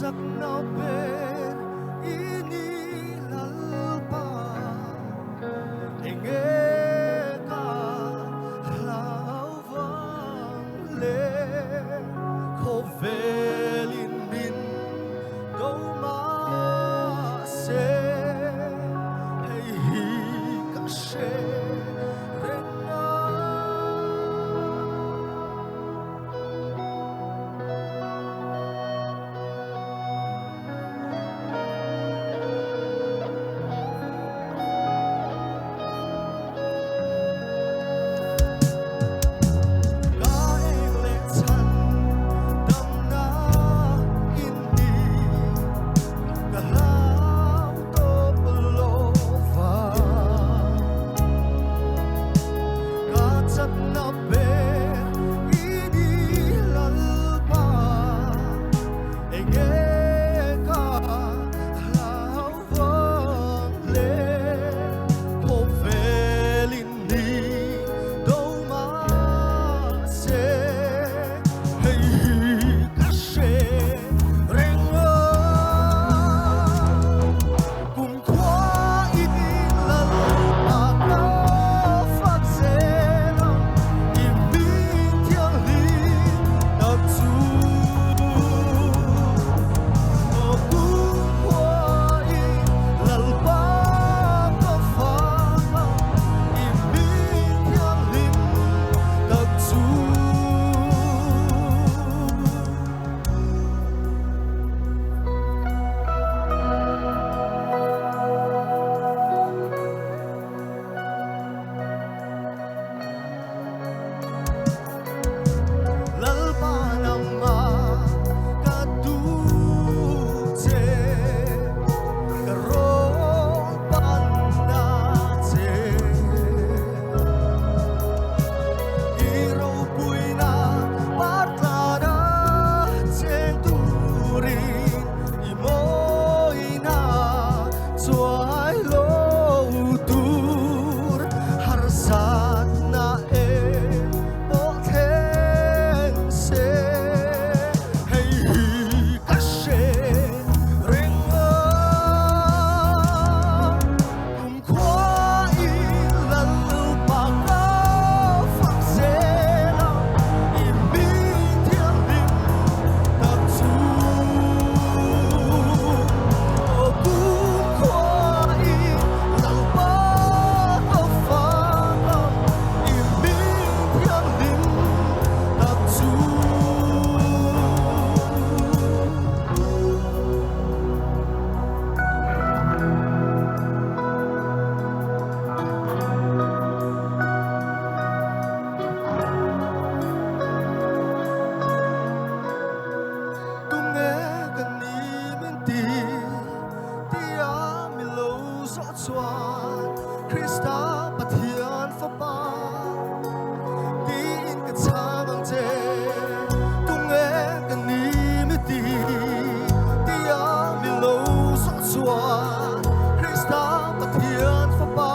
chakna ber i ni Lalpa, enge ka hlau vang le, khawvelin min do mahse, hei hi ka hre reng a. Ka eng leh chhan damna in ni, ka hlau tawp lo va. Ka chakna ber i ni Lalpa, enge ka hlau vang le, khawvelin ni do mahse, hei hi ka hre reng a. Kum khua i ni Lalpa ka fak zel ang, i hming thianghlim tak chu. Aw kum khua i Lalpa ka fak ang, i hming thianghlim tak chu. Lalpa nangma ka duh che, ka rawn pan na che. I ropuina par tlana cheng turin i mawina chuai lo tur, harsatna em pawh thleng se, hei hi ka hre reng a. Kum khua i Lalpa ka fak zel a, i hming thianghlim tak chu. Aw kum khua i Lalpa ka fak a, i hming thianghlim tak chu. Tunge ka ni min ti, tia mi lo zawh chuan, Krista Pathian fapa tiin ka chhang ang che. Tunge ka ni mi ti, tia mi lo zawh chuan, Krista Pathian fapa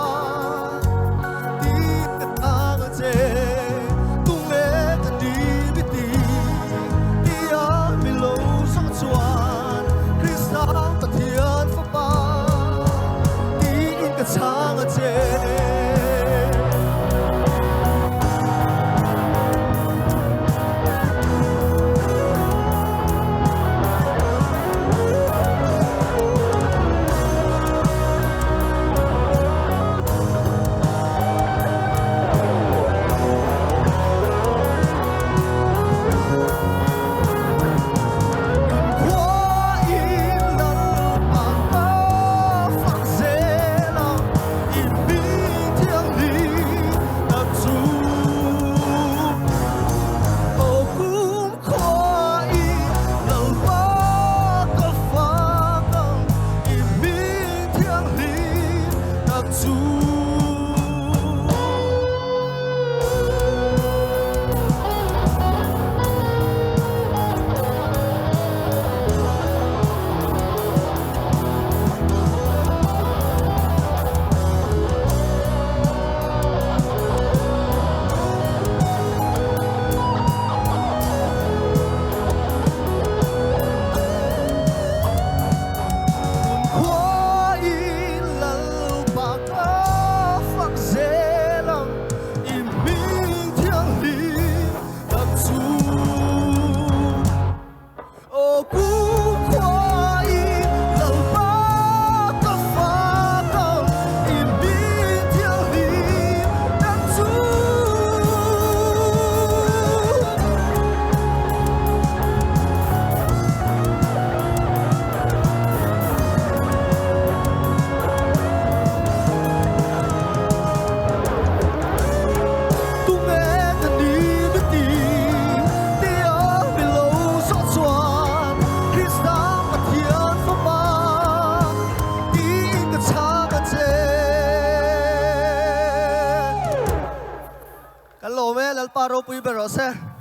tiin ka chhang ang che. Tunge ka ni mi ti, tia mi lo zawh chuan, Krista Pathian fapa tiin ka chhang ang che. Kum khua i Lalpa ka fak zel a, i hming thianghlim tak chu. Aw kum khua i Lalpa ka fak ang, i hming thianghlim tak chu. Lalpa ropui ber rawh se.